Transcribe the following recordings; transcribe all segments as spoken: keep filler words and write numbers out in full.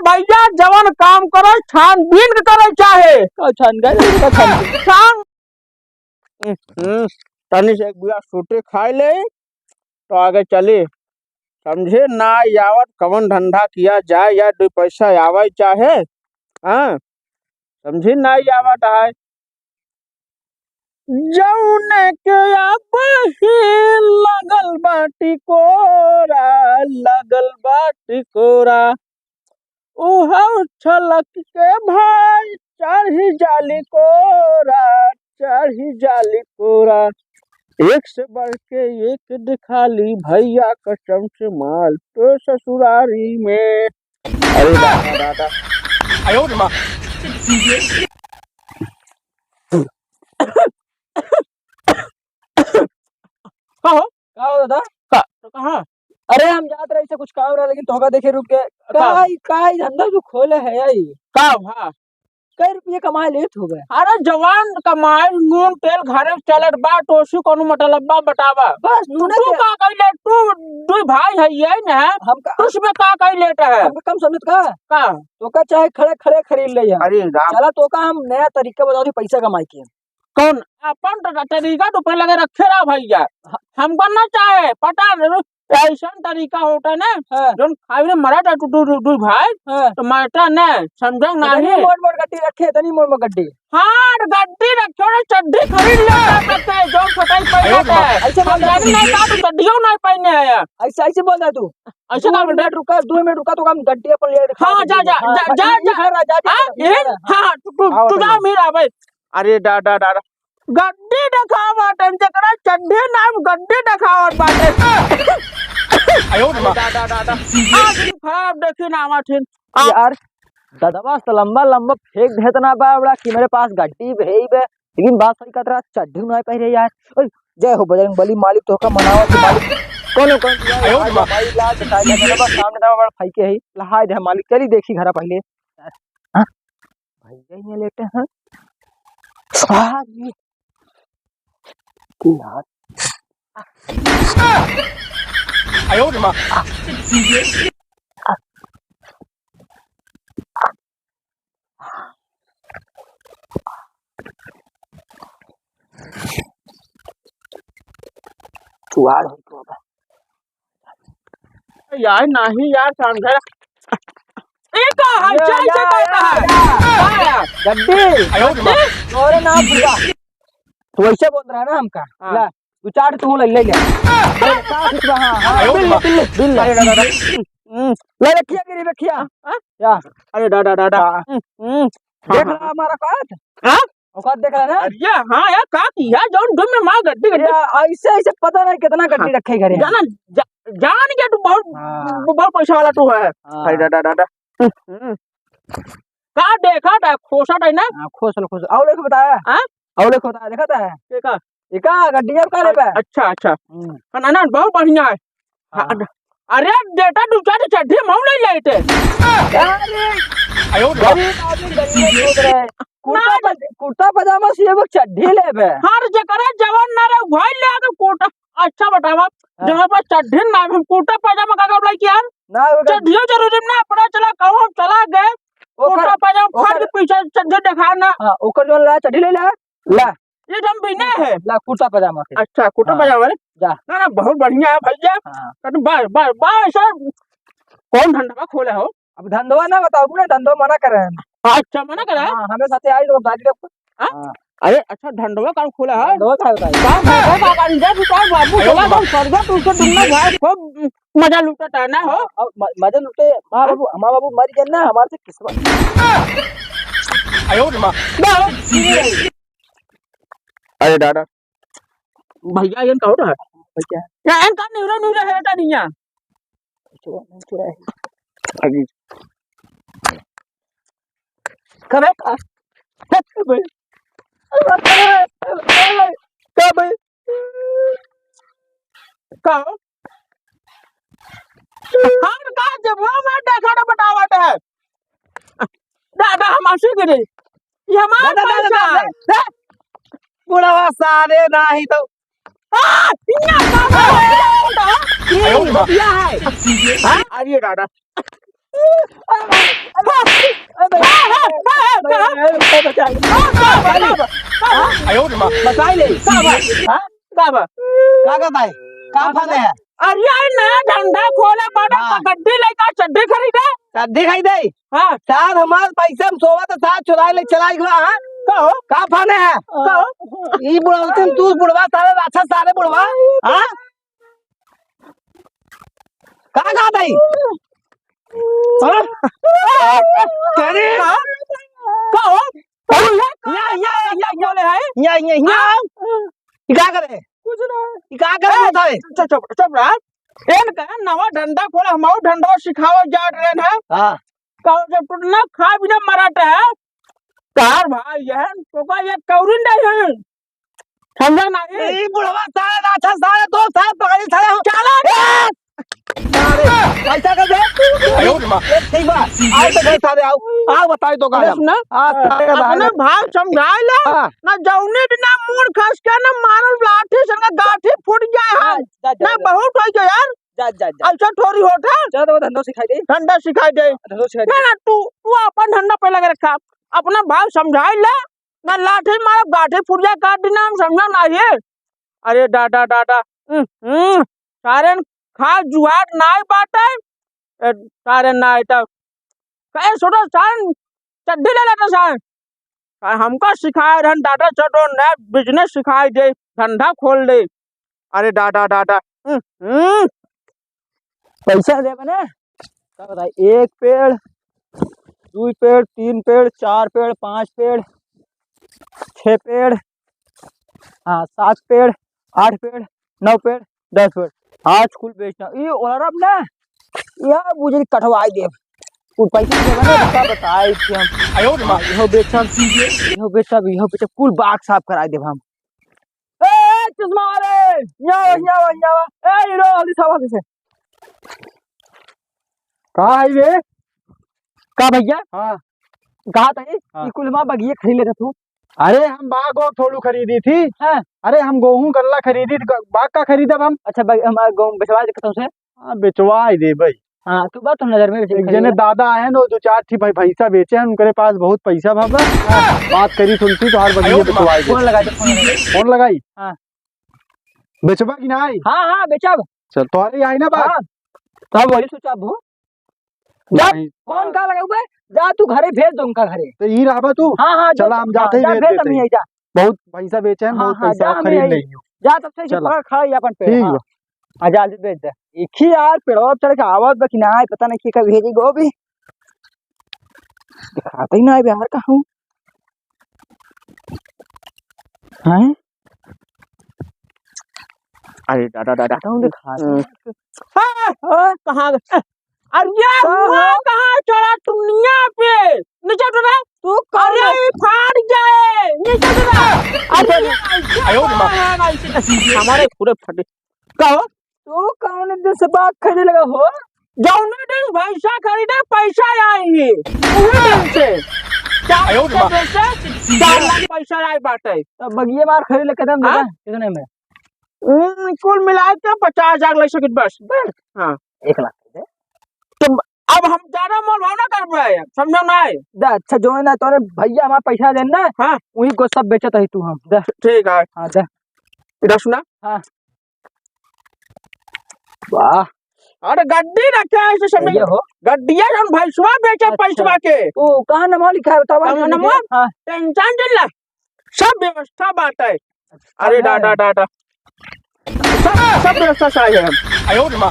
रुपया जवन काम करे, छानबीन के करे चाहे। का छान गए? का छान गए? छान। हम्म, तनी से एक बिया सूटी खाई ले, तो आगे चली। समझे ना आवत, कवन धंधा किया जाए या दो पैसा आवे चाहे, हाँ, समझे ना आवत है। जौने के अब ही लगल बा टिकोरा, लगल बा टिकोरा। उहौ छलक के भाई चढ़ी जाली कोरा, चढ़ी जाली कोरा। एक से बढ़ के एक दिखाली भैया कसम से माल तो ससुरारी में। अरे दादा, दादा। आयो रे माँ। का हो? का हो दादा? का? तो कहाँ? अरे हम जात रहे से कुछ काम रहा, लेकिन तोहका देखे रुक गए। का? का ई, का ई धंधा जो खोले है ई? का भा? कई रुपये कमाए लेत हो गए? अरे जवान कमाए, नून तेल घरे चलत बा, टोसी कोनो मतलब बा, बतावा। बस नूने तू तेल। का कइले? तू दुई भाई है ये ना? हम का, तू उसमें का कइले है? हमका कम समझत का? का? तोका चाहे खड़े खड़े खरीद ले हम। अरे राम। चला तोका हम नया तरीका बताओ पैसा कमाए के। कौन? अपन त-, तरीका तो पहले लगे रखे रहा भैया। ह-, हमको ना चाहे, पता नहीं, ऐसा तरीका होता है ना, हाँ। जोन खाई में मरा जाए तू, तू, तू, तू भाई, हाँ। तो मरता ना, समझे तो नहीं? तनी मोड़ मोड़ गड्डी रखे, तनी मोड़ मोड़ गड्डी। हाँ, गड्डी रखे ना, चड्डी खरीद ले, जो फटाई पड़ जाता है। ऐसे बोल हम जाने नहीं कहा, तो चड्डियों नहीं पहने आया। ऐसे, ऐसे बोल रहा तू। ऐसे दो का बोल रहा? मिनट रुका, दो मिनट रुका, तो हम गड्डी अपन ले हाँ, जा, जा, हाँ, जा, बस जा, ये जा। घर आ, जा, जा, हाँ, ये घर आ। हाँ, तू, तू, आओ, तू आओ। जाओ, मेरा भाई। अरे दादा, दादा, गड्डी देखावत है, जेकरा चड्ढी ना, गड्डी देखावत बाटे। आयो रे माँ। दादा, दादा। आज भी खराब देखी ना, आवा थिन। आ- यार, ददवा से लंबा लंबा फेंक देत ना बा, बड़ा कि मेरे पास गड्डी भी है ही बे, लेकिन बात सही कहत रहा, चड्ढी ना पहरे यार। ओए, जय हो बजरंग बली, मालिक तोहका मनावत है, मालिक। कौन हो, कौन हो? आयो रे माँ। भाई, लाज बताए, ददवा सामने दवा बड़ा फाइके है, लहाय दे मालिक, चली देखी घरा पहले। हाँ? भैया ही लेटे हैं। आ, ये। यार। आयो रे माँ। चुहाड़ हो तो बा। यार, नाही यार, सांझा। ए, का हाल या, चाल या, से कहता या, है? या। का यार? गड्डी। आयो रे माँ। गड्डी? तोरे नाम पूरा। तू ऐसे बोल रहा है ना हमका। हाँ। ला, दो चार तू ले, ले ले। हाँ, हाँ, हाँ, बिल, बिल, बिल। अरे, दादा, दादा। हम्म, ले रखिया, गिरी रखिया। हाँ? या। अरे, दादा, दादा। हाँ। हम्म, हम्म। देख हाँ, रहा हाँ। हमारा औकात? हाँ? औकात देख रहा ना? अरे, हाँ यार, का किया? जौन तुम में माँ गड्डी, गड्डी। या, ऐसे, ऐसे पता नहीं कितना गड्डी हाँ। रखे घरे। जाना, जा-, जान के तू बहुत, हाँ। बहुत पैसा वाला तू है। हाँ। अरे, दादा, दादा। हम्म। का देखा था? खोसा था ना? हाँ, खोस लो, खोस लो। और एक बताया? हाँ? और एक बताया, देखा था? देखा? देखा, गड्डिया का लेबे? अच्छा, अच्छा। हम्म। हाँ, ना, ना, बहुत बढ़िया है। हाँ। हाँ। अरे, बेटा, दो चार चड्ढी मऊ नहीं लेते। अरे, आयो रे बाप। गरीब आदमी गरीब सोच रहे हैं। कुर्ता ना। पज-, कुर्ता पजामा से एगो चड्ढी लेबे। हर जकरा जवान ना रहे, भाई ले आके कुर्ता। अच्छा बतावा, हाँ। जहाँ पर चड्ढी ना, हम कुर्ता पजामा का कपड़ा किया? ना, ओकर चड्ढियो जरूरी ना, अपना चला कहूँ हम चला गए, ओकर, कुर्ता पजामा फाड़ ओकर के पीछे चड्ढी देखा ना। हाँ, ओकर जो ला चड्ढी ले ला, ला। ये तो हम बिना है। ला कुर्ता पजामा के। अच्छा, कुर्ता हाँ। पजामा रे? जा। ना, ना, बहुत बढ़िया है भैया। हाँ। तो बा-, बा-, बा-, ऐसा कौन धंधा खोले हो? अब धंधवा ना बताओ ना, धंधवा मना करे हैं। अच्छा, मना करे हैं? हाँ, हमें साथे आई तो गाड़ी रख। हाँ? हाँ। अरे, अच्छा, धंधवा का खोला है? धंधवा का होता है? काम है, काम है, काम है, जा तू काम बाबू, अरे चला बाबा। जाओ, स्वर्ग तू से दुनिया भाई खूब मजा लूटत है ना हो? अब म-, मजा लूटे, माँ हाँ? बाबू, माँ बाबू मर गए ना, हमारे से किस्मत। आयो रे माँ। ना हो। अरे दादा। भैया, ये का हो रहा है? भैया। या, ये का निवरा, निवरा है, बेटा, नहीं है। चुरा, चुरा है। अजी। करे का? का भाई? का भाई? का? हम का जब वो मैं देखा ना बतावत है। दादा, हम आंसू गिरे। ये हमार दादा, दादा, पैसा दादा, है। दादा। बुढ़वा सारे नाही तो। आ, पिया का बाबा, पिया का बाबा। ये रुपया है। हाँ? अरे दादा। बचाई ले। का बा? हाँ? का बा? का बताई? का फाने है? अरे यार, नया धंधा खोले बाटे, हाँ। तो गड्डी लइका चड्डी खरीदे। चड्डी खरीदे? हाँ। सार हमार पैसा हम सोवा तो सार चुराए ले चला गवा, हाँ? कहो। का फाने है? कहो। ई बुढ़ौती में तू बुढ़वा सारे राक्षस सारे बुढ़वा, हाँ? का का दई? हाँ? तेरी का? का हो? या, या, या, या, बोले है? या, या, या। हाँ? ई का करे? कुछ ना। ई का करे हाँ, बताए? चुप, चुप, चुप रहा। एन का नवा धंधा खोला, हम और धंधा सिखावे जात रहे हैं। हाँ। का जब टूटना खा बिना मरत है, कार भाई ये है, तो का ये कौरिन नहीं है। समझा ना रे? ए, बुढ़वा सारे राक्षस सारे दो सारे पकड़ी सारे हम। चलो ए! सारे, पैसा दे दे। आयो रे माँ। ए, ठीक बा। आओ तो घर सारे आओ। आओ बताई तो का अरे हम। सुना, हाँ, सारे का अपना बाहर। भाव समझाए ले। हाँ। ना जौने बिना मूड़ खस के ना मारल लाठी से ना गाठी फूट जाए हम। जा, जा, ना जा। बहुत हो गया यार। जा, जा, जा। ऐसा थोड़ी होता। जा तो वो धंधा सिखाई दे। धंधा सिखाई दे। धंधा सिखाई दे। ना, ना, तू, तू अपन धंधा पहले के रखा। अपना भाव समझाए ले। ना लाठी मारब, गाठी पुर्जा काट दी ना, हम समझा नाही। अरे दादा, दादा, हम्म, हम्म, सारेन खा जुआर नाई बाटे, ए, सारेन नाई त, कहे छोटो सारेन चड्डी ले लेता सारेन। आ, हमका सिखाए रहन दादा, छोटो नया business सिखाए दे, धंधा खोल दे। अरे दादा, दादा, हम्म, हम्म। पैसा देबे ना, का बताई, एक पेड़, दुई पेड़, तीन पेड़, चार पेड़, पाँच पेड़, छह पेड़, हाँ, सात पेड़, आठ पेड़, नौ पेड़, दस पेड़, आज कुल बेचना। ई ओलरब ना, या बुझे कटवाई देब। कुल पैसा देबे ना, तो का बताई कि हम। आयो रे माँ। हाँ, इहो बेचब, इहो बेचब, इहो बेचब, कुल बाग साफ कराई देब हम। ए, चश्मा वाले, यहाँ आवा, यहाँ आवा, यहाँ आवा। ए, हीरो, हल्दी साहब, हल्दी से। का है बे? का भैया? हाँ। कहा था ये? हाँ। ई कुल हमार बगिये खरीद लेता तू। अरे, हम बाग और थोड़ू खरीदी थी। हाँ। अरे, हम गोहूँ गल्ला खरीदी थी, ग-, बाग का खरीदब हम? अच्छा, बाग, हमार गोहूँ बेचवा दे कसम से। हाँ, बेचवाई देबे। हाँ, तू बात हम नजर में एक जने दादा आए हैं, वो दो चार ठी भाई भैंसा बेचे हैं, उनके पास बहुत पैसा बा। हाँ। बात करी सुनती तो हर बगिये बेचवाई दे। फोन लगाई, फोन लगाई। फोन लगाई? हाँ। बेचबा कि नाई? हाँ, हाँ, बेचब। चल, तोहरे आई ना बात? हाँ। तब वही सोचा भू। जा, नहीं। फोन का लगाऊ बे? जा तू घरे भेज दो उनका घरे। तो ई रहबा तू? हाँ, हाँ, जा, चला, हम जाते हाँ, ही जा, भेज भेज देते हम हैं। यही जा। बहुत भैंसा बेचे हैं, हाँ, बहुत हाँ, पैसा जा, हम खरीद यही। लेंगे। जा तब से चला। पकड़ खड़ा ही अपन पे, ठीक हाँ। बा। आ, जा, बेच दे। एक ही यार पेड़वा चढ़ के आवत बा कि ना, पता नहीं के का भेजी गो भी। दिखाता ही ना है यार, कहाँ हूँ? हैं? अरे दादा, दादा। कहाँ दिखाता हम्म। है? हाँ, हाँ, कहाँ गए? अरे ये कहाँ हुआ है? कहाँ चढ़ा टुनिया पे? नीचे उतरा। तू कौन अरे है? ये फाड़ जाए। नीचे उतरा। अरे ये ऐसे आयो रे माँ। कहाँ है? ऐसे हमारे पूरे फटे। का हो? तू कौन दिन से बाग खरीदे लगा हो? जौने दिन भैंसा खरीदे, पैसा आई। उहे दिन से। चार आयो रे माँ। दिन से चार लाख पैसा आए बाटे। तब बगिये मार खरीद ले, कितने में हाँ? देता? कितने में? हम्म, कुल मिला के पचास हजार ले सकित बस। बस। हाँ। एक लाख दे। तो अब हम ज्यादा मोल भाव ना कर पाए, समझो ना है? दे, अच्छा, जो है ना, तोरे भैया हमारा पैसा देन ना, हाँ। वही को सब बेचत है तू हम। दे। ठीक है। हाँ, दे। इधर सुना। हाँ। वाह। अरे गड्डी रखे हैं ऐसे समय। ये हो। गड्डिया जौन भैंसवा बेचे अच्छा। पैसवा के। ओ, कहाँ नमवा लिखा है बतावा कहाँ जल्दी नमवा? से। हाँ। टेंशन जिन ला। सब व्यवस्था बाटे। अरे हाँ। दादा, दादा। सब, सब व्यवस्था से आए हैं हम। आयो रे माँ।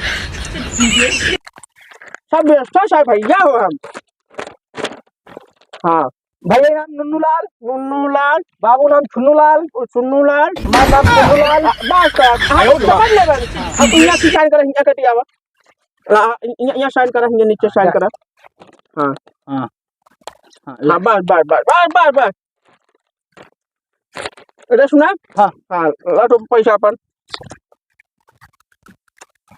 सब व्यवस्था से आए भैया हो हम। हाँ। भैया नाम नुन्नू लाल। नुन्नू लाल। बाबू नाम छुन्नू लाल। ओ छुन्नू लाल। हमार नाम छुन्नू लाल। आ, बस, बस। हाँ, आयो रे माँ। समझ ले बस। अब तू यहाँ से sign कर, यहाँ कटिया बा। आ, यहाँ, यहाँ sign कर, यहाँ नीचे sign कर। हाँ। हाँ। हाँ, हाँ, बस, बस, बस। अरे सुना? हाँ। हाँ, ला तो पैसा अपन।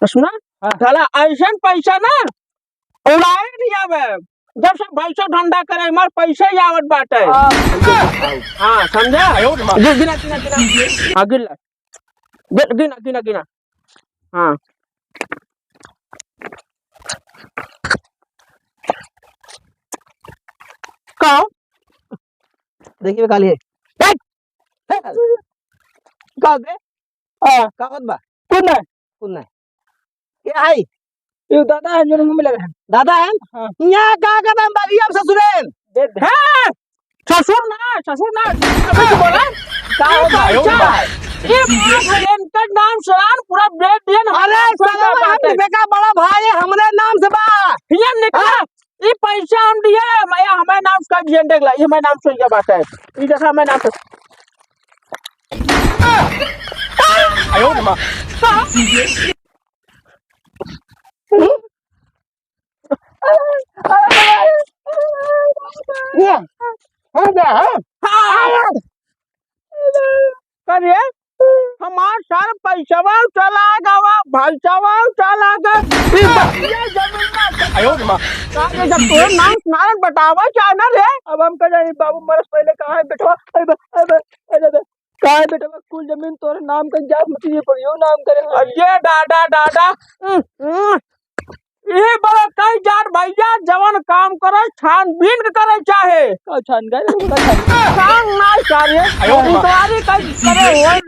सुना? हाँ। साला ऐसन पैसा ना उड़ाए नहीं आवे। जब से भैंसा धंधा करे, हमार पैसा ही आवत बाटे। हाँ। हाँ, समझा? आयो रे माँ। गिन, गिना, गिना, गिना। हाँ, गिन ला। गिन, गिना, गिना, गिना। हाँ। आओ। देखिए काली है। हट! हट! का होत बे? हाँ। का होत बा? कुछ नहीं। कुछ नहीं। के आई? ये दादा है, जो मुंह में लगा है। दादा है? हाँ। यहाँ का करत बा बगिया में ससुरेन? दे दे। हाँ! ससुर ना, ससुर ना, ससुर की बोला? का होत बा? अच्छा, ये बात है, इनका नाम सुनान पूरा बेच दिया ना, अरे, हमारे नाम से सरवा, बात है। हम बेटा बड़ा भाई, हमरे नाम से बा। ये निकला। हाँ? ई पैसा हम दिए, मैं, हमें नाम कर दिए, देख ला, ये हमें नाम सुन के बात है। ई देखा, हमें नाम सुन। आयो रे माँ। ये, हो गया, हाँ? हाँ। करे, हमार सार पैसवा चला गवा, भैंसवा चला गवा। ई बतिया जमीन ना आयो रे माँ। का रे, जब तोर नाम सुनारन बतावा चाहे ना रे। अब हम कह जानी बाबू मरस पहले कहाँ है बेटवा? अरे बे, अरे बे, अरे बे, कहाँ है बेटवा? कुल जमीन तोरे नाम कर जा, मत ये बढ़ियो नाम करे। अरे दादा, दादा, हम्म, हम्म। ई बड़ा कई जात भैया जवन काम करे, छानबीन के करे चाहे। का छान गए? का छान? काम ना करे। आयो रे माँ। इंक्वायरी कई करे हो।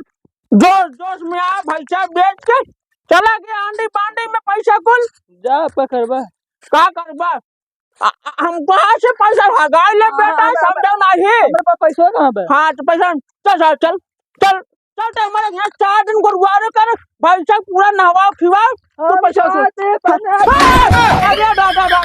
जोश, जोश में आ, भैंसा बेच के चला गया आंधी पांधी में पैसा कुल। जा, आपका करबा। का करबा? आ, आ, हम कहाँ से पैसा भगाई ले हाँ, बेटा, हमरा समझो नहीं। हमरे पास पैसा कहाँ बा? हाँ, तो पैसा, चल, चल, चल, चल, चल, तो हमारे यहाँ चार दिन गुरुवार कर, भैंसा पूरा नहवा खिवा, तो हाँ, पैसा बता दे, बता दे। हाँ, अरे दादा, दादा।